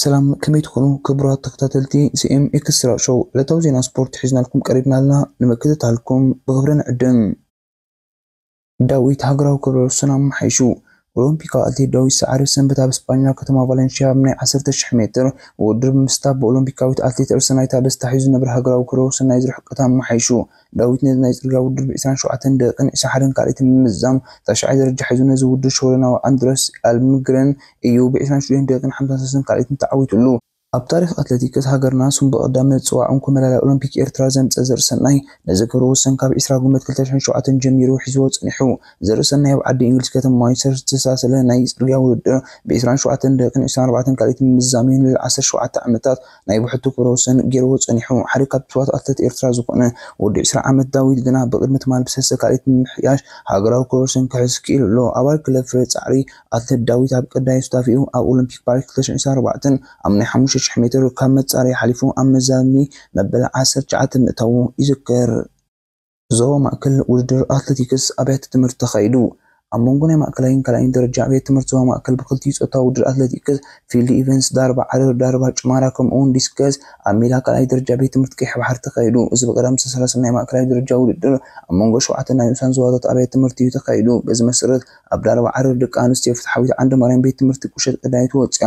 ሰላም፣ ከመይ ትኾኑ ክቡራት ተኸታተልቲ ሲ ኤም ኤክስትራ ሾው? ዕለታዊ ዜና ስፖርት ሒዝናልኩም ቀሪብና ኣለና። ንምክትታልኩም ብኽብሪ ንዕድም። ዳዊት ሃገራዊ ክብረ ወሰን ኣመሓይሹ። ኦሎምፒካዊ ኣትሌት ዳዊት ሰዓረ ሰንበት ኣብ ስጳኛ ከተማ ቫለንሽያ ኣብ ናይ ዓሰርተ ሽሕ ሜትር ውድድር ብምስታፍ ብኦሎምፒካዊት ኣትሌት እርሰናይታ ደስታ ሒዙ ዝነበረ ሃገራዊ ክብረ ወሰን ናይ ዝርሕቀት ኣመሓይሹ። ዳዊት ነዚ ናይ ጽርግያ ውድድር ብ ዕስራን ሸውዓተን ደቂቕን ዕስራን ሓደን ካልኢትን ብምምዛም ታሽዓይ ደረጃ ሒዙ ነዚ ውድድር ሽወደናዊ ኣንድረስ ኣልምግረን እዩ ብ ዕስራን ሽዱሽተን ደቂቕን ሓምሳን ሰለስተን ካልኢትን ተዓዊቱሉ። ኣብ ታሪኽ ኣትሌቲክስ ሃገርና ስሙ ብቐዳመ ዝጽዋዕ እንኮ መዳልያ ኦሎምፒክ ኤርትራ ዘምጸ ዘርእሰናይ ነዚ ክብረ ወሰን ካብ ዕስራ ጉንበት ክልተ ሽሕን ሸውዓተን ጀሚሩ ሒዝዎ ጸኒሑ። ዘርእሰናይ ኣብ ዓዲ እንግሊዝ ከተማ ማንቸስተር ዝተሳሰለ ናይ ጽርግያ ውድድር ብ ዕስራን ሸውዓተን ደቂቕን ዕስራን ኣርባዕተን ካልኢትን ብምምዛም እዩ ንልዕሊ ዓሰርተ ሸውዓተ ዓመታት ናይ ብሕቱ ክብረ ወሰን ገይርዎ ጸኒሑ። ሓደ ካብ ትስፉዋት ኣትሌት ኤርትራ ዝኾነ ወዲ ዕስራ ዓመት ዳዊት ግና ብቕድሚ ትማል ብሰለስተ ካልኢት ብምምሕያሽ ሃገራዊ ክብረ ወሰን ክሕዝ ክኢሉ ኣሎ። ኣባል ክለብ ፍረ ጻዕሪ ኣትሌት ዳዊት ኣብ ቀዳይ ሱታፌኡ ኣብ ኦሎምፒክ ፓሪስ ክልተ ሽሕን ዕስራን ኣርባዕተን ኣብ ናይ ሓሙሽተ ሽሕ ሜትር ካብ መጻረዪ ሓሊፉ ኣብ መዛዘሚ መበል ዓሰርተ ትሽዓተ ምእታዉ ይዝከር። ዞባ ማእከል ውድድር ኣትሌቲክስ ኣብያተ ትምህርቲ ተኻይዱ። ኣብ መንጎ ናይ ማእከላይን ካልኣይን ደረጃ ኣብያተ ትምህርቲ ዞባ ማእከል ብክልቲኡ ጾታ ውድድር ኣትሌቲክስ፣ ፊልድ ኢቨንትስ፣ ዳርባ ዓረር፣ ዳርባ ጭማራ ከምኡ እውን ዲስከስ ኣብ ሜዳ ካልኣይ ደረጃ ቤት ትምህርቲ ቀይሕ ባሕሪ ተኻይዱ። እዚ ብቐዳም ዝተሰላሰለ ናይ ማእከላይ ደረጃ ውድድር ኣብ መንጎ ሸውዓተ ናይ ንኡሳን ዞባታት ኣብያተ ትምህርቲ እዩ ተኻይዱ። በዚ መሰረት ኣብ ዳርባ ዓረር ደቂ ኣንስትዮ ፍትሓዊት ዓንደማርያም ቤት ትምህርቲ ቁሸት ቀዳመይቲ ወፂኣ።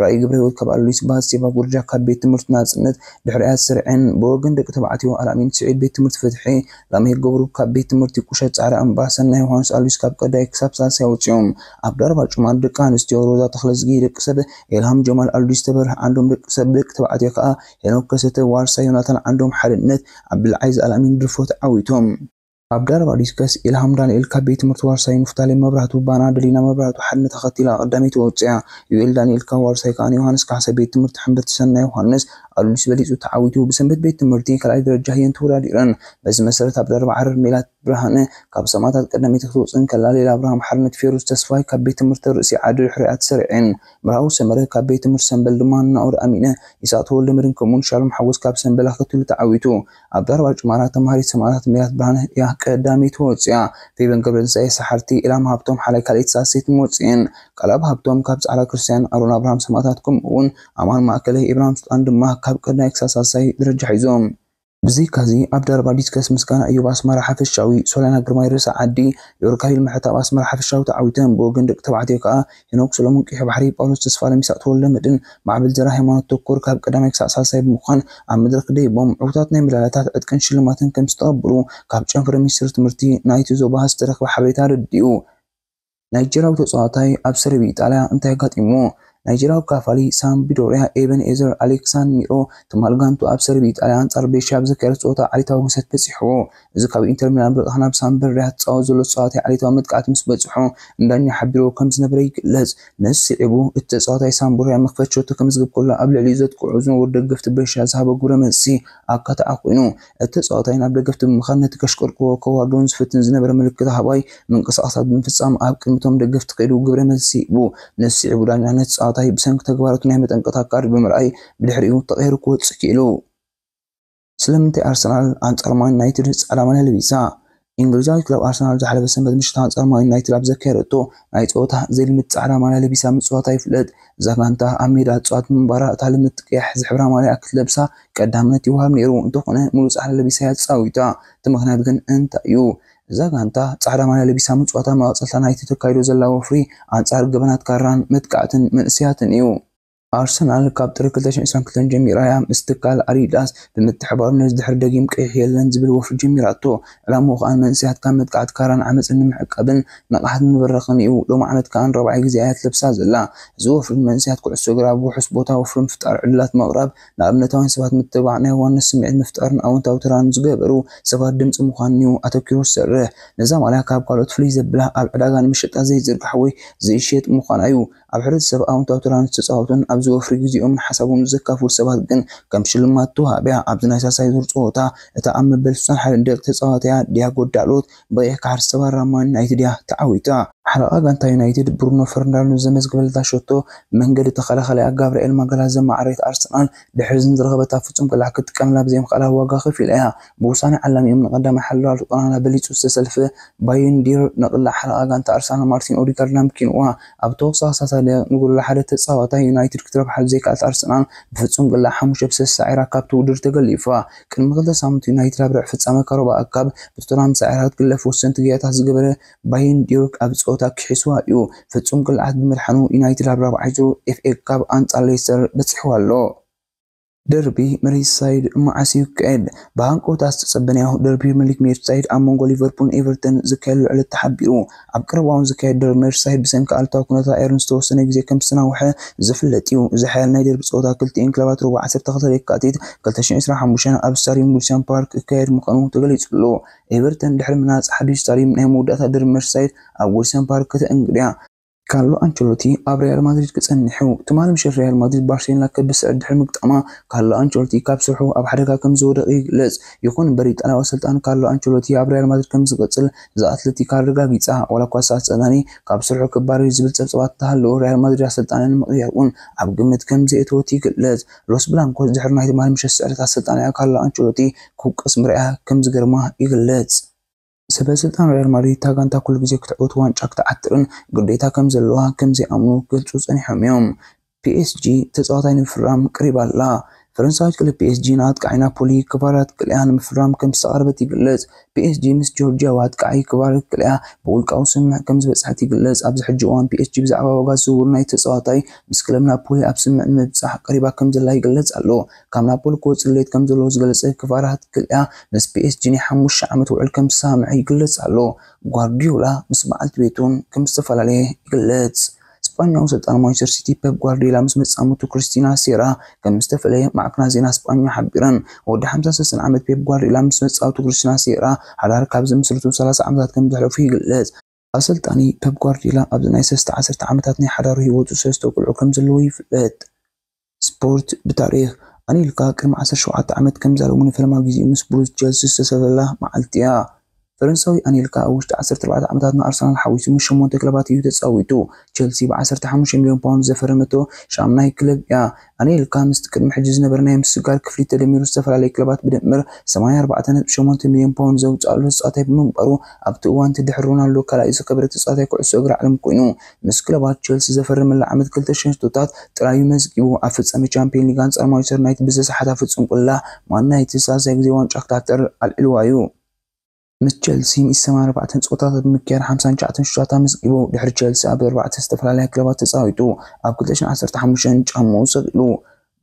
ራእይ ገብረህይወት ካብ ኣሉሊስ ባስቴባ ጉርጃ ካብ ቤት ትምህርቲ ናፅነት ድሕሪኣ ተሰሪዐን። ብወገን ደቂ ተባዕትዮ ኣልኣሚን ስዒድ ቤት ትምህርቲ ፍትሒ ላሜ ገብሩ ካብ ቤት ትምህርቲ ቁሸት ጻዕዳ እምባ፣ ሰናይ ዮሃንስ ኣሉስ ካብ ቀዳይ ክሳብ ሳልሳይ ወጺኦም። ኣብ ዳርባ ጭማር ደቂ ኣንስትዮ ሮዛ ተኽለዝጊ ደቂ ሰብ፣ ኤልሃም ጀማል ኣሉስ ተበርህ ዓንዶም ደቂ ሰብ፣ ደቂ ተባዕትዮ ከኣ ሄኖክ ከሰተ ዋርሳይ፣ ዮናታን ዓንዶም ሓድነት፣ ዓብዱልዓይዝ ኣልኣሚን ድርፎ ተዓዊቶም። ኣብ ዳርባ ዲስከስ ኢልሃም ዳንኤል ካብ ቤት ትምህርቲ ዋርሳይ፣ ንፍታሌም መብራህቱ ባና፣ ደሊና መብራህቱ ሓድነት ኣኸቲላ ቀዳመይቲ ወጺኣ። ዩኤል ዳንኤል ካብ ዋርሳይ ከኣ ንዮሃንስ ካሕሰ ቤት ትምህርቲ ሕምብርቲ ሰናይ ዮሃንስ ኣሉስ በሊጹ ተዓዊቱ። ብሰንበት ቤት ትምህርቲ ካልኣይ ደረጃ እየን ተወዳዲረን። በዚ መሰረት ኣብ ዳርባ ዓረር ሜላት ብርሃነ ካብ ሰማእታት ቀዳመይቲ ክትወጽእ እንከላ፣ ሌላ ኣብርሃም ሓርነት ፌሩዝ ተስፋይ ካብ ቤት ትምህርቲ ርእሲ ዓዲ ድሕሪኣ ተሰሪዐን። ምርሃው ሰመረ ካብ ቤት ትምህርቲ ሰምበል ድማ ናኦድ ኣሚነ፣ ይስሐቅ ተወልደመድህን ከምኡውን ሻሎም ሓጎስ ካብ ሰምበል ኣኸቲሉ ተዓዊቱ። ኣብ ዳርባ ጭማራ ተማሃሪት ሰማእታት ሜላት ብርሃነ እያ ቀዳመይቲ ወጺኣ። ፌበን ገብረትንሳኤ ሰሓርቲ፣ ኢላም ሃብቶም ሓላይ ካልኣይቲ ሳልሰይትን ወጺኤን። ቃልኣብ ሃብቶም ካብ ጻዕዳ ክርስትያን፣ ኣሮን ኣብርሃም ሰማእታት ከምኡ እውን ኣማን ማእከለ፣ ኢብራሂም ሱልጣን ድማ ካብ ቀዳማይ ክሳብ ሳልሳይ ደረጃ ሒዞም። ብዘይካዚ ኣብ ዳርባ ዲስከስ ምስጋና እዮብ ኣስመራ ሓፈሻዊ፣ ሶልያና ግርማይ ርእሰ ዓዲ፣ ዮርካቢል ምሕታ ኣብ ኣስመራ ሓፈሻዊ ተዓዊተን። ብወገን ደቂ ተባዕትዮ ከኣ ሄኖክ ሰሎሞን ቀይሕ ባሕሪ፣ ጳውሎስ ተስፋለም፣ ይስሐቅ ተወልደመድህን ማዕበል ዘርኣሃይማኖት ተኮር ካብ ቀዳማይ ክሳብ ሳልሳይ ብምዃን ኣብ መድረኽ ደይቦም ዕዉታት ናይ መዳልያታት ዕጥቅን ሽልማትን ከም ዝተቐበሉ ካብ ጨንፈር ሚኒስትሪ ትምህርቲ ናይቲ ዞባ ዝተረኽበ ሓበሬታ ኣረዲኡ። ናይጀርያዊ ተጻዋታይ ኣብ ሰሪቢ ኢጣልያ እንታይ ኣጋጢምዎ? ናይጀርያዊ ካፋሊ ሳምፒዶርያ ኤበን ኤዘር ኣሌክሳንድሮ ትማል ጋንቱ ኣብ ሰሪቢ ኢጣልያ ኣንጻር ቤሻ ኣብ ዘካየዶ ጸወታ ዓሌታዊ ግህሰት በጺሕዎ። እዚ ካብ ኢንተር ሚላን ብልቓሕ ናብ ሳምፒዶርያ ዝጻወት ዘሎ ተጻዋታይ ዓሌታዊ መጥቃዕቲ ምስ በጽሖ ንዳኛ ሓቢርዎ ከም ዝነበረ ይግለጽ። ነዚ ስዒቡ እቲ ተጻዋታይ ሳምፒዶርያ መኽፈቲ ሸቶ ከመዝግብ ከሎ ኣብ ልዕሊኡ ዘጥቅዑ ዝነበሩ ደገፍቲ ብሬሻ ዝሃቦ ግብረ መልሲ ኣካታዒ ኮይኑ። እቲ ተጻዋታይ ናብ ደገፍቲ ብምኻድ ነቲ ከሽቀርቅዎ ከዋርድዎን ዝፍትን ዝነበረ ምልክት ኣህባይ ምንቅስቓሳት ብምፍጻም ኣብ ቅድሚ እቶም ደገፍቲ ከይዱ ግብረ መልሲ ሂቡ። ነዚ ስዒቡ ዳኛ ነቲ ተጻዋታይ ብሰንኪ ተግባራቱ ናይ መጠንቀቕታ ካርድ ብምርኣይ ብድሕሪኡ ተቐይሩ ክወጽእ ክኢሉ። ስለምንታይ ኣርሰናል ኣንጻር ማን ዩናይትድ ጻዕዳ ማልያ ለቢሳ? እንግሊዛዊት ክለብ ኣርሰናል ዝሓለፈ ሰንበት ምሽት ኣንጻር ማን ዩናይትድ ኣብ ዘካየደቶ ናይ ጸወታ ዘይልምድ ጻዕዳ ማልያ ለቢሳ ምጽዋታ ይፍለጥ። እዛ ጋንታ ኣብ ሜዳ ትጻወት ብምንባራ እታ ልምድ ቀያሕ ዝሕብራ ማልያ ክትለብሳ ቀዳምነት ይወሃብ ነይሩ። እንተኾነ ሙሉእ ጻዕዳ ለቢሳ እያ ተጻዊታ። እቲ ምኽንያት ግን እንታይ እዩ? እዛ ጋንታ ጻዕዳ ማልያ ለቢሳ ምጽዋታ መቐጸልታ ናይቲ ተካይዶ ዘላ ወፍሪ ኣንጻር ገበናት ካራን መጥቃዕትን መንእሰያትን እዩ። ኣርሰናል ካብ ጥሪ ክልተ ሽሕን ዕስራን ክልተን ጀሚራ እያ ምስ ትካል ኣዲዳስ ብምትሕብባር ነዚ ድሕሪ ደጊም ቀይሕ የለን ዝብል ወፍሪ ጀሚራቶ። ዕላምኡ ከኣ ንመንእሰያት ካብ መጥቃዕቲ ካራን ዓመጽን ንምዕቃብን ንቕሓት ንምብራኽን እዩ። ሎሚ ዓመት ከኣ ንራብዓይ ግዜ እያ ትለብሳ ዘላ። እዚ ወፍሪ ንመንእሰያት ኩዕሶ እግሪ ኣብ ውሑስ ቦታ ወፍሪ ምፍጣር ዕድላት ምቕራብ፣ ንኣብነታውያን ሰባት ምትብባዕ፣ ናይ ዋንነት ስምዒት ምፍጣርን ኣወንታዊ ተራን ዝገበሩ ሰባት ድምጺ ምዃን እዩ ኣተኪሩ ዝሰርሕ። ነዛ ማልያ ካብ ካልኦት ፍልይ ዘብላ ኣብ ዕዳጋ ንመሸጣ ዘይዝርጋሕ ወይ ዘይሽየጥ ምዃና እዩ። ኣብ ሕብረተሰብ ኣወንታዊ ተራን ዝተጻወቱን ኣብዚ ወፍሪ ግዜኦምን ሓሳቦምን ዘካፍሉ ሰባት ግን ከም ሽልማት ተዋህብ እያ። ኣብዚ ናይ ሳልሳይ ዙር ጸወታ እታ ኣብ መበል ስሳን ሓደን ደቂ ተጻዋትያ ዲያጎ ዳሎት ብቐይሕ ካርድ ዝተባረራ ማን ዩናይትድ እያ ተዓዊታ። ሓለቓ ጋንታ ዩናይትድ ብሩኖ ፈርናንዴዝ ዘመዝገበለታ ሸቶ መንገዲ ተኸላኸላያ ጋብርኤል ማጋላሽ ዘመዓረየት ኣርሰናል ድሕሪ ዝረኸበታ ፍጹም ቅልዓት ክትጥቀመላ ብዘይምኽኣላ ዋጋ ከፊላ እያ። ብውሳነ ዓላሚኦም ንቐዳማይ ሓለዋ ልጦናና በሊጹ ዝተሰልፈ ባይንዲር ንቕላዕ ሓለቓ ጋንታ ኣርሰናል ማርቲን ኦዲጋርድ ኣምኪንዋ። ኣብ ተወሳኺ ሳሳደ ንጉርላ ሓደ ተጻዋታይ ዩናይትድ ክትረብሓሉ ዘይከኣለት ኣርሰናል ብፍጹም ቅላዕ ሓሙሽተ ብሰለስተ ሳዒራ ካብቲ ውድድር ተገሊፋ። ቅድሚ ክልተ ሳምንት ዩናይትድ ኣብ ርብዒ ፍጻመ ካሮባ ኣካብ ብቶተንሃም ሳዒራ ክትግለፍ ወሰንቲ ግያታት ዝገበረ ባይንዲር ኣብ ጸወታ ክሒስዋ እዩ። ፍጹም ቅልዓት ብምድሓኑ ዩናይትድ ኣብ ራብዓይ ዙር ኤፍ ኤ ካፕ ኣንጻር ሌስተር በጺሕዋ ኣሎ። ደርቢ መሪሳይድ መዓስ እዩ ክካየድ? ብሃንቀውታ ዝተጸበናዮ ደርቢ ፕሪምየር ሊግ መሪሳይድ ኣብ መንጎ ሊቨርፑልን ኤቨርተን ዝካየደሉ ዕለት ተሓቢሩ። ኣብ ቀረባ እዋን ዝካየድ ደርቢ መሪሳይድ ብሰንኪ ኣሉታዊ ኩነታት ኣየርን ዝተወሰነ ግዜ ከም ዝተናውሐ ዝፍለጥ እዩ። እዚ ሓያል ናይ ደርቢ ጸወታ ክልቲኤን ክለባት ረቡዕ ዓሰርተ ክልተ ለካቲት ክልተ ሽሕን ዕስራን ሓሙሽተን ኣብ ስታድዩም ጉድሰን ፓርክ ክካየድ ምዃኑ ተገሊጹ ኣሎ። ኤቨርተን ድሕሪ ምህናጽ ሓድሽ ስታድዩም ናይ መወዳእታ ደርቢ መሪሳይድ ኣብ ጉድሰን ፓርክ ከተእንግድ እያ። ካርሎ ኣንቸሎቲ ኣብ ሪያል ማድሪድ ክጸንሕ እዩ። ትማሊ ምሸት ሪያል ማድሪድ ባርሴሎና ከብስዕ ድሕሪ ምግጣማ፣ ካርሎ ኣንቸሎቲ ካብ ስርሑ ኣብ ሓደጋ ከም ዝወደቐ ይግለጽ። ይኹን እምበር፣ ኢጣልያዊ ኣሰልጣኒ ካርሎ ኣንቸሎቲ ኣብ ሪያል ማድሪድ ከም ዝቕጽል ዘ ኣትለቲክ ኣረጋጊጻ። ዋላ እኳ እቲ ኣሰልጣኒ ካብ ስርሑ ክባረር እዩ ዝብል ጸብጻባት እንተሃለወ፣ ሪያል ማድሪድ ኣሰልጣኒ ንምቕያር እውን ኣብ ግምት ከም ዘየእተወት ይግለጽ። ሎስ ብላንኮስ ድሕሪ ናይ ትማሊ ምሸት ስዕረት ኣሰልጣኒኣ ካርሎ ኣንቸሎቲ ክውቀስ ምርኣያ ከም ዝገርማ ይግለጽ። ሰበ ስልጣን ሪያል ማድሪድ፣ እታ ጋንታ ኩሉ ግዜ ክትዕወት ዋንጫ ክትዓትርን ግዴታ ከም ዘለዋ ከም ዘይኣምኑ ክገልጹ ጸኒሖም እዮም። ፒ ኤስ ጂ ተጻዋታይ ንምፍራም ቀሪባ ኣላ። ፈረንሳዊት ክለብ ፒ ኤስ ጂ ንኣጥቃዒ ናፖሊ ክቫራትስኬልያ ንምፍራም ከም ዝተቓረበት ይግለጽ። ፒ ኤስ ጂ ምስ ጆርጂያዊ ኣጥቃዒ ክቫራትስኬልያ ብውልቃዊ ስምምዕ ከም ዝበጽሐት ይግለጽ። ኣብዚ ሕጂ እዋን ፒ ኤስ ጂ ብዛዕባ ዋጋ ዝውውር ናይ ተጻዋታይ ምስ ክለብ ናፖሊ ኣብ ስምምዕ ንምብጻሕ ቀሪባ ከም ዘላ ይግለጽ ኣሎ። ካብ ናፖሊ ክወጽእ ድሌት ከም ዘለዎ ዝገለጸ ክቫራትስኬልያ ምስ ፒ ኤስ ጂ ናይ ሓሙሽተ ዓመት ውዕል ከም ዝሰማምዐ ይግለጽ ኣሎ። ጓርዲዮላ ምስ በዓልቲ ቤቱ እውን ከም ዝተፈላለየ ይግለጽ። ስጳኛዊ ሰልጣን ማንቸስተር ሲቲ ፔፕ ጓርዲዮላ ምስ መጻምድቱ ክሪስቲና ሴራ ከም ዝተፈለየ ማዕከናት ዜና ስጳኛ ሓቢረን። ወዲ ሓምሳ ሰለስተ ዓመት ፔፕ ጓርዲዮላ ምስ መጻምድቱ ክሪስቲና ሴራ ሓዳር ካብ ዝምስርቱ ሰላሳ ዓመታት ከም ዘሕለፉ ይግለጽ። ኣሰልጣኒ ፔፕ ጓርዲዮላ ኣብዚ ናይ ሰለስተ ዓሰርተ ዓመታት ናይ ሓዳሩ ህይወቱ ሰለስተ ቆልዑ ከም ዘለዎ ይፍለጥ። ስፖርት ብታሪኽ። ኣኔልካ ቅድሚ ዓሰርተ ሸውዓተ ዓመት ከም ዛረቡ ንፈለማ ግዜኡ ምስ ብሉዝ ቸልሲ ዝተሰለፈላ መዓልቲ እያ። ፈረንሳዊ ኣኔልካ ኣብ ውሽጢ ዓሰርተ ኣርባዕተ ዓመታት ንኣርሰናል ሓዊሱ ምስ ሸሞንተ ክለባት እዩ ተጻዊቱ። ቸልሲ ብ ዓሰርተ ሓሙሽተ ሚልዮን ፓውንድ ዘፈረመቶ ሻምናይ ክለብ እያ። ኣኔልካ ምስቲ ቅድሚ ሕጂ ዝነበረ ናይ ምስግጋር ክፍሊት ተደሚሩ ዝተፈላለዩ ክለባት ብድምር ሰማንያ ኣርባዕተ ነጥቢ ሸሞንተ ሚልዮን ፓውንድ ዘውጽኣሉ ተጻዋታይ ብምንባሩ ኣብቲ እዋን እቲ ድሕሪ ሮናልዶ ካልኣይ ዝኸበረ ተጻዋታይ ኩዕሶ እግሪ ዓለም ኮይኑ ምስ ክለባት ቸልሲ ዘፈረመላ ዓመት ክልተ ሽሕ ሽቶታት ጥራይ እዩ መዝጊቡ። ኣብ ፍጻመ ቻምፒዮን ሊግ ኣንጻር ማንቸስተር ዩናይትድ ብዝሰሓታ ፍጹም ቅላዕ ማን ዩናይትድ ሳልሳይ ግዜ ዋንጫ ክትዓትር ኣልዒልዋ እዩ። ምስ ቸልሲ ሚእቲ ሰማንያን ኣርባዕተን ጸወታታት ብምክያድ ሓምሳን ትሽዓተን ሽቶታት ኣመዝጊቡ። ድሕሪ ቸልሲ ኣብ ኣርባዕተ ዝተፈላለያ ክለባት ተጻዊቱ ኣብ ክልተ ሽሕን ዓሰርተ ሓሙሽተን ጫምኡ ሰቒሉ።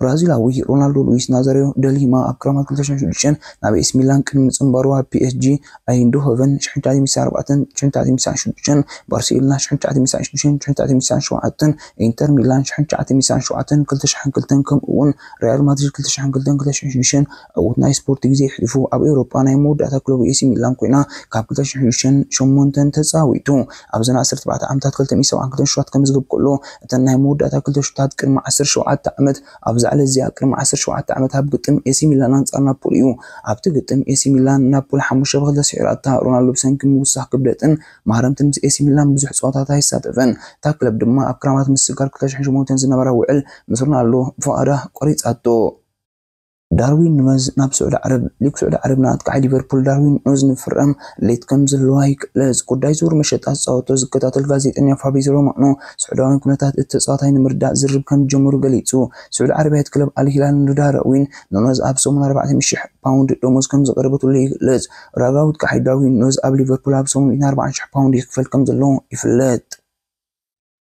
ብራዚላዊ ሮናልዶ ሉዊስ ናዛሪዮ ደ ሊማ ኣብ ክረማት ክልተ ሽሕን ሽዱሽተን ናብ ኤሲ ሚላን ቅድሚ ምጽንባሩ ኣብ ፒ ኤስ ጂ ኣይንድሆቨን ሽሕን ትሽዓተ ሚእቲ ኣርባዕተን ሽሕን ትሽዓተ ሚእቲ ሽዱሽተን፣ ባርሴሎና ሽሕን ትሽዓተ ሚእቲ ሽዱሽተን ሽሕን ትሽዓተ ሚእቲ ሸውዓተን፣ ኢንተር ሚላን ሽሕን ትሽዓተ ሚእቲ ሸውዓተን ክልተ ሽሕን ክልተን ከምኡ እውን ሪያል ማድሪድ ክልተ ሽሕን ክልተን ክልተ ሽሕን ሽዱሽተን ዕዉት ናይ ስፖርት ግዜ የሕሊፉ። ኣብ ኤውሮጳ ናይ መወዳእታ ክለቡ ኤሲ ሚላን ኮይና ካብ ክልተ ሽሕን ሽዱሽተን ሸሞንተን ተጻዊቱ። ኣብዘን ዓሰርተ ኣርባዕተ ዓመታት ክልተ ሚእቲ ሰብዓን ክልተን ሽቶታት ከምዝገብ ከሎ እተን ናይ መወዳእታ ክልተ ሽቶታት ቅድሚ ዓሰርተ ሸውዓተ ዓመት ኣብዛ ዕለት እዚኣ ቅድሚ ዓሰርተ ሸውዓተ ዓመት ኣብ ግጥም ኤሲ ሚላን ኣንጻር ናፖሊ እዩ። ኣብቲ ግጥም ኤሲ ሚላን ናፖሊ ሓሙሽተ ብ ክልተ ስዒራታ። ሮናልዶ ብሰንኪ ምውሳኽ ክብደትን ማህረምትን ምስ ኤሲ ሚላን ብዙሕ ጸወታታት ኣይሳተፈን። እታ ክለብ ድማ ኣብ ክረማት ምስጋር ክልተ ሽሕን ሸሞንተን ዝነበራ ውዕል ምስ ሮናልዶ ብፍቓዳ ቆሪጻቶ። ዳርዊን ኑነዝ ናብ ስዑዲ ዓረብ። ሊግ ስዑዲ ዓረብ ንኣጥቃዒ ሊቨርፑል ዳርዊን ኑነዝ ንምፍራም ድሌት ከም ዘለዋ ይግለጽ። ጉዳይ ዝውውር መሸጣ ዝጻወቶ ዝከታተል ጋዜጠኛ ፋብሪዚዮ ሮማኖ ስዑዳውያን ኩነታት እቲ ተጻዋታይ ንምርዳእ ዝርርብ ከም ዝጀመሩ ገሊጹ። ስዑዲ ዓረባዊት ክለብ ኣል ሂላል ንዳርዊን ኑነዝ ኣብ ሰሙን ኣርባዕተ ሚእቲ ሽሕ ፓውንድ ደሞዝ ከም ዘቕረበትሉ ይግለጽ። ራጋዊ ኣጥቃዒ ዳርዊን ኑነዝ ኣብ ሊቨርፑል ኣብ ሰሙን ሚእትን ኣርባዓን ሽሕ ፓውንድ ይኽፈል ከም ዘሎ ይፍለጥ።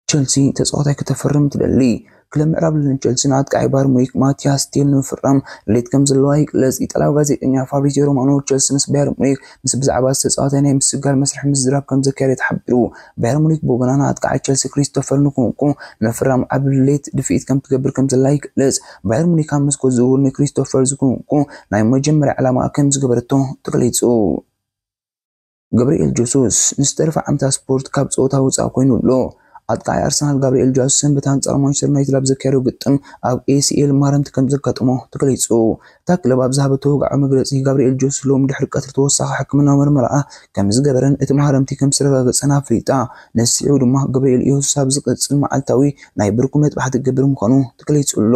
ቸልሲ ተጻዋታይ ከተፈርም ትደሊ። ክለብ ምዕራብ ለንደን ቸልሲ ንኣጥቃዒ ባየር ሙኒክ ማቲያስ ቴል ንምፍራም ድሌት ከም ዘለዋ ይግለጽ። ኢጣልያዊ ጋዜጠኛ ፋብሪዚዮ ሮማኖ ቸልሲ ምስ ባየር ሙኒክ ምስ ብዛዕባ እዚ ተጻዋታይ ናይ ምስግጋር መስርሕ ምዝራብ ከም ዘካየደ ተሓቢሩ። ባየር ሙኒክ ብወገና ንኣጥቃዒ ቸልሲ ክሪስቶፈር ንኩንኩ ንምፍራም ዓቢ ድሌት ድፍኢት ከም ትገብር ከም ዘላ ይግለጽ። ባየር ሙኒክ ኣብ መስኮት ዝውውር ንክሪስቶፈር ዝኩንኩ ናይ መጀመርያ ዕላማ ከም ዝገበረቶ ተገሊጹ። ገብርኤል ጀሱስ ንዝተረፈ ዓመታት ስፖርት ካብ ጸወታ ወጻኢ ኮይኑ ኣሎ። ኣጥቃዓይ ኣርሰናል ጋብርኤል ጀሱስ ሰንበት ኣንጻር ማንቸስተር ዩናይትድ ኣብ ዘካየዶ ግጥም ኣብ ኤሲኤል ማረምቲ ከም ዘጋጠሞ ተገሊጹ። እታ ክለብ ኣብ ዝሃበቶ ወግዓዊ መግለጺ፣ ጋብርኤል ጀሱስ ሎም ድሕሪ ቀትሪ ተወሳኺ ሕክምናዊ መርመራ ከም ዝገበረን እቲ ማረምቲ ከም ዝተረጋገጸን ኣፍሊጣ። ንስዒቡ ድማ ጋብርኤል ጀሱስ ኣብ ዝቕጽል መዓልታዊ ናይ ብርኩ መጥባሕቲ ክገብር ምዃኑ ተገሊጹ ኣሎ።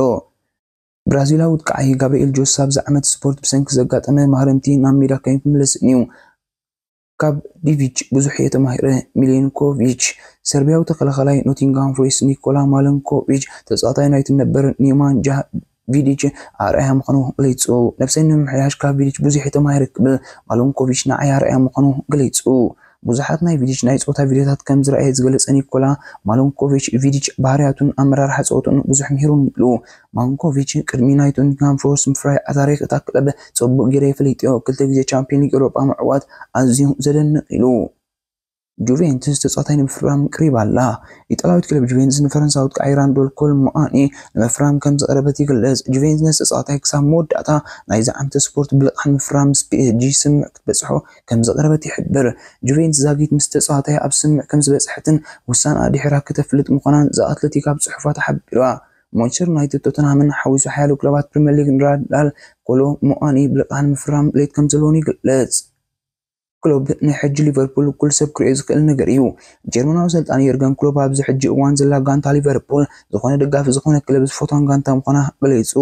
ብራዚላዊ ኣጥቃዓይ ጋብርኤል ጀሱስ ኣብዚ ዓመት ስፖርት ብሰንኪ ዘጋጠመ ማረምቲ ናብ ሜዳ ከይምለስን እዩ። ካብ ዲቪች ብዙሕ እየ ተማሂረ። ሚሊንኮቪች ሰርቢያዊ ተኸላኸላይ ኖቲንግሃም ፎሬስት ኒኮላ ማለንኮቪች ተጻዋታይ ናይቲ ነበር ኒማንጃ ቪዲች ኣርኣያ ምዃኑ ገሊጹ። ነብሰይ ንምምሕያሽ ካብ ቪዲች ብዙሕ እየ ተማሂረ ክብል ማለንኮቪች ንዓይ ኣርኣያ ምዃኑ ገሊጹ። ብዙሓት ናይ ቪዲች ናይ ጾታ ቪድዮታት ከም ዝረኣየ ዝገለጸ ኒኮላ ማለንኮቪች፣ ቪዲች ባህርያቱን ኣመራርሓ ጸወቱን ብዙሕ ምሂሩን ኢሉ። ማንኮቪች ቅድሚ ናይ ኖቲንግሃም ፎረስት ምፍራይ ኣታሪክ እታ ክለብ ጽቡቕ ገይረ ይፈልጥ እዮ። ክልተ ግዜ ቻምፒዮን ሊግ ኤውሮጳ ምዕዋት ኣዝዩ ዘደንቕ ኢሉ። ጁቬንቱስ ተጻዋታይ ንምፍራም ቅሪብ ኣላ። ኢጣልያዊት ክለብ ጁቬንቱስ ንፈረንሳዊ ኣጥቃዓይ ራንዶል ኮል ሙኣኒ ንምፍራም ከም ዝቐረበት ይግለጽ። ጁቬንቱስ ነቲ ተጻዋታይ ክሳብ መወዳእታ ናይዚ ዓመት ስፖርት ብልቓሕ ንምፍራም ምስ ፒኤስጂ ስምምዕ ክትበጽሖ ከም ዝቐረበት ይሕብር። ጁቬንቱስ ዛጊት ምስ ተጻዋታይ ኣብ ስምምዕ ከም ዝበጽሐትን ውሳነኣ ድሒራ ከተፍልጥ ምዃናን ዘ ኣትለቲክ ኣብ ጽሑፋ ተሓቢራ። ማንቸስተር ዩናይትድ ቶተንሃምን ሓዊሱ ሓያሎ ክለባት ፕሪምየር ሊግ ንራንዳል ኮሎ ሙኣኒ ብልቓሕ ንምፍራም ድሌት ከም ዘለዎን ይግለጽ። ክሎፕ፣ ናይ ሕጂ ሊቨርፑል ኩሉ ሰብ ክርእዮ ዝኽእል ነገር እዩ። ጀርመናዊ ኣሰልጣኒ የርገን ክሎፕ ኣብዚ ሕጂ እዋን ዘላ ጋንታ ሊቨርፑል ዝኾነ ደጋፊ ዝኾነ ክለብ ዝፈትዋን ጋንታ ምዃና ገሊጹ።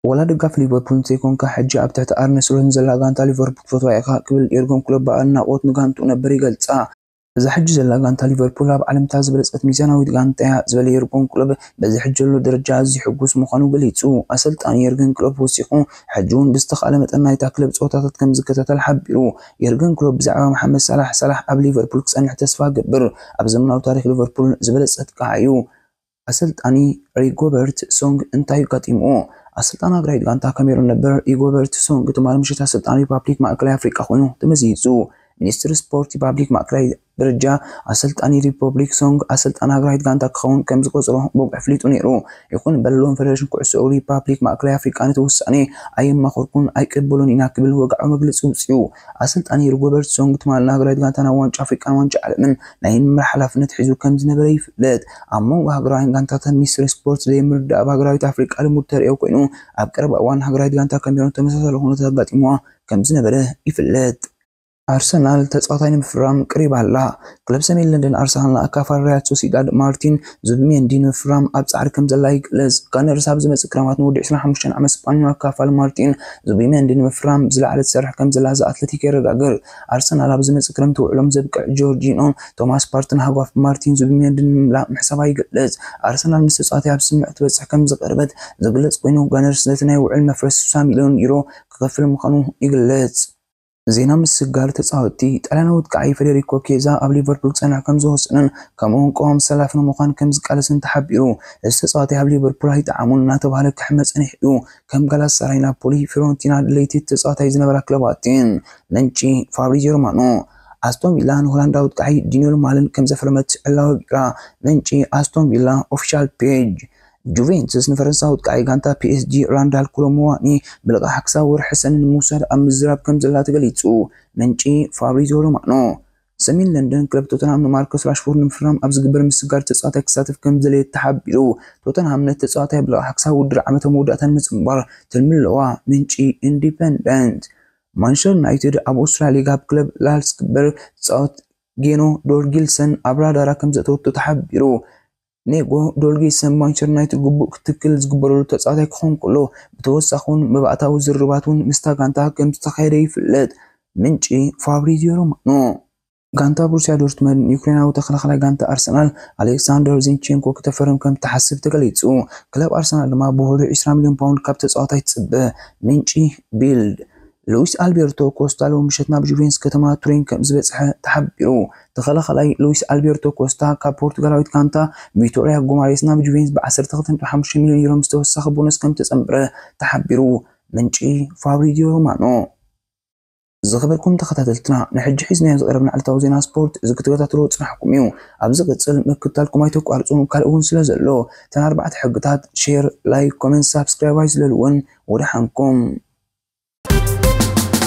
ዋላ ደጋፊ ሊቨርፑል እንተይኮንካ፣ ሕጂ ኣብ ትሕቲ ኣርነ ስሎት ንዘላ ጋንታ ሊቨርፑል ክትፈትዋ ኢኻ ክብል የርገን ክሎፕ ብኣድናቖት ንጋንትኡ ነበር ይገልጻ። እዛ ሕጂ ዘላ ጋንታ ሊቨርፑል ኣብ ዓለምታ ዝበለጸት ሚዛናዊት ጋንታ እያ ዝበለ የርገን ክሎፕ፣ በዚ ሕጂ ዘሎ ደረጃ ኣዝዩ ሕጉስ ምዃኑ ገሊጹ። ኣሰልጣኒ የርገን ክሎፕ ወሲኹ፣ ሕጂ እውን ብዝተኻእለ መጠን ናይታ ክለብ ጸወታታት ከም ዝከታተል ሓቢሩ። የርገን ክሎፕ ብዛዕባ መሓመድ ሳላሕ፣ ሳላሕ ኣብ ሊቨርፑል ክጸንሕ ተስፋ እገብር፣ ኣብ ዘመናዊ ታሪኽ ሊቨርፑል ዝበለጸ ኣጥቃዓይ እዩ። ኣሰልጣኒ ሪጎበርት ሶንግ እንታይ ኣጋጢምዎ? ኣሰልጣኒ ኣግራይት ጋንታ ካሜሩን ነበር ሪጎበርት ሶንግ ትማሊ ምሽት ኣሰልጣኒ ሪፓብሊክ ማእከላይ ኣፍሪቃ ኮይኑ ተመዚዙ። ሚኒስትሪ ስፖርት ሪፓብሊክ ማእከላይ ደረጃ ኣሰልጣኒ ሪፐብሊክ ሶንግ ኣሰልጣኒ ኣግራይት ጋንታ ክኸውን ከም ዝቆጽሮ ብወግዒ ኣፍሊጡ ነይሩ። ይኹን እምበር ሎም ፌደሬሽን ኩዕሶ እግሪ ሪፓብሊክ ማእከላይ ኣፍሪቃ ነቲ ውሳኔ ኣየማኸርኩን ኣይቅበሎን ኢና ክብል ወግዓዊ መግለጺ ኣውጺኡ። ኣሰልጣኒ ሪጎበርት ሶንግ ትማሊ ንኣግራይት ጋንታ ናብ ዋንጫ ኣፍሪቃን ዋንጫ ዓለምን ናይ ምምራሕ ሓላፍነት ሒዙ ከም ዝነበረ ይፍለጥ። ኣብ መንጎ ሃገራውያን ጋንታታት ሚኒስትሪ ስፖርት ዘይምርድዳእ ኣብ ሃገራዊት ኣፍሪቃ ልሙድ ተርእዮ ኮይኑ፣ ኣብ ቀረባ እዋን ሃገራዊት ጋንታ ካሜሩን ተመሳሳሊ ኩነታት ኣጋጢምዋ ከም ዝነበረ ይፍለጥ። ኣርሰናል ተጻዋታይ ንምፍራም ቅሪባ ኣላ። ክለብ ሰሜን ለንደን ኣርሰናል ንኣካፋሪ ሪያል ሶሲዳድ ማርቲን ዙቢሜንዲ ንምፍራም ኣብ ጻዕሪ ከም ዘላ ይግለጽ። ጋነርስ ኣብ ዝመጽእ ክረማት ንወዲ ዕስራን ሓሙሽተን ዓመት ስጳኛዊ ኣካፋሪ ማርቲን ዙቢሜንዲ ንምፍራም ዝለዓለ ትሰርሕ ከም ዘላ ዘ ኣትለቲክ የረጋግጽ። ኣርሰናል ኣብ ዝመጽእ ክረምቲ ውዕሎም ዘብቅዕ ጆርጂኖ ቶማስ ፓርትን ሃጓፍ ማርቲን ዙቢሜንዲ ንምምላእ ምሕሳባ ይግለጽ። ኣርሰናል ምስ ተጻዋታይ ኣብ ስምምዕ ትበጽሕ ከም ዝቐረበት ዝግለጽ ኮይኑ፣ ጋነርስ ነቲ ናይ ውዕል መፍረስ ስሳ ሚልዮን ዩሮ ክኸፍል ምዃኑ ይግለጽ። ዜና ምስግጋር ተጻወትቲ። ጣልያናዊ ኣጥቃዓይ ፌደሪኮ ኬዛ ኣብ ሊቨርፑል ክጸንሕ ከም ዝወሰነን ከምኡ'ውን ቀዋሚ ሰላፊ ንምዃን ከም ዝቃለስን ተሓቢሩ። እዚ ተጻዋታይ ኣብ ሊቨርፑል ኣይጠዓሞን እናተባህለ ክሕመ ጸኒሑ እዩ። ከም ጋላታሳራይ፣ ናፖሊ፣ ፊዮረንቲና ድለይቲ ተጻዋታይ ዝነበራ ክለባት እየን። ምንጪ ፋብሪዚዮ ሮማኖ። ኣስቶን ቪላ ንሆላንዳዊ ኣጥቃዓይ ዳንኤል ማለን ከም ዘፍረመት ዕላዊ ኣቢራ። ምንጪ ኣስቶን ቪላ ኦፊሻል ፔጅ። ጁቬንቱስ ንፈረንሳዊ ኣጥቃዓይ ጋንታ ፒኤስጂ ራንዳል ኮሎሙዋኒ ብልቓሕ ክሳብ ወርሒ ሰነ ንምውሳድ ኣብ ምዝራብ ከም ዘላ ተገሊጹ። ምንጪ ፋብሪዚዮ ሮማኖ። ሰሜን ለንደን ክለብ ቶተንሃም ንማርከስ ራሽፎርድ ንምፍራም ኣብ ዝግበር ምስግጋር ተጻዋታይ ክሳተፍ ከም ዝደለየ ተሓቢሩ። ቶተንሃም ነቲ ተጻዋታይ ብልቓሕ ክሳብ ውድድር ዓመታዊ መወዳእታ ንምጽንባር ትልሚ ኣለዋ። ምንጪ ኢንዲፐንደንት። ማንቸስተር ዩናይትድ ኣብ ኣውስትራሊያ ካብ ክለብ ላል ዝግበር ተጻወት ጌኖ ዶርጊልሰን ኣብ ራዳራ ከም ዘእተወቶ ተሓቢሩ። ኔጎ ዶርጊልሰን ማንቸስተር ዩናይትድ ግቡእ ክትክል ዝግበረሉ ተጻዋታይ ክኸውን ከሎ፣ ብተወሳኺ እውን መባእታዊ ዝርርባት እውን ምስታ ጋንታ ከም ዝተኻየደ ይፍለጥ። ምንጪ ፋብሪዚዮ ሮማኖ። ጋንታ ቦሩሲያ ዶርትመንድ ንዩክሬናዊ ተኸላኻላይ ጋንታ ኣርሰናል ኣሌክሳንደር ዚንቼንኮ ክተፈርም ከም ትሓስብ ተገሊጹ። ክለብ ኣርሰናል ድማ ብውሑዱ ዕስራ ሚልዮን ፓውንድ ካብ ተጻዋታይ ትጽበ። ምንጪ ቢልድ። ሉዊስ ኣልቤርቶ ኮስታ ሎሚ ምሸት ናብ ጁቬንቱስ ከተማ ቱሪን ከም ዝበጽሐ ተሓቢሩ። ተኸላኻላይ ሉዊስ ኣልቤርቶ ኮስታ ካብ ፖርቱጋላዊት ጋንታ ቪቶሪያ ጎማሬስ ናብ ጁቬንቱስ ብ ዓሰርተ ክልተ ነጥቢ ሓሙሽተ ሚልዮን ዩሮ ምስ ተወሳኺ ቦነስ ከም ተጸንበረ ተሓቢሩ። ምንጪ ፋብሪዚዮ ሮማኖ። ዝኸበርኩም ተኸታተልትና፣ ንሕጂ ሒዝናዮ ዝቐረብና ዕለታዊ ዜና ስፖርት እዚ ክትከታተልዎ ዝጸናሕኩም እዩ። ኣብ ዝቕጽል ምክትታልኩም ኣይተቋርጹ፣ ካልእ እውን ስለ ዘሎ። እተን ኣርባዕተ ሕግታት፣ ሼር፣ ላይክ፣ ኮመንት፣ ሳብስክራይብ ኣይዝለልወን። ወደሓንኩም።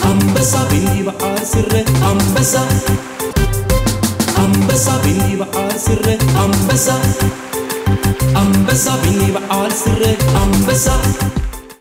ኣንበሳ ቢበዓል ስረ ኣንበሳ ኣንበሳ ኣንበሳ ቢኒ በዓል ስረ ኣንበሳ ኣንበሳ ቢኒ በዓል ስረ ኣንበሳ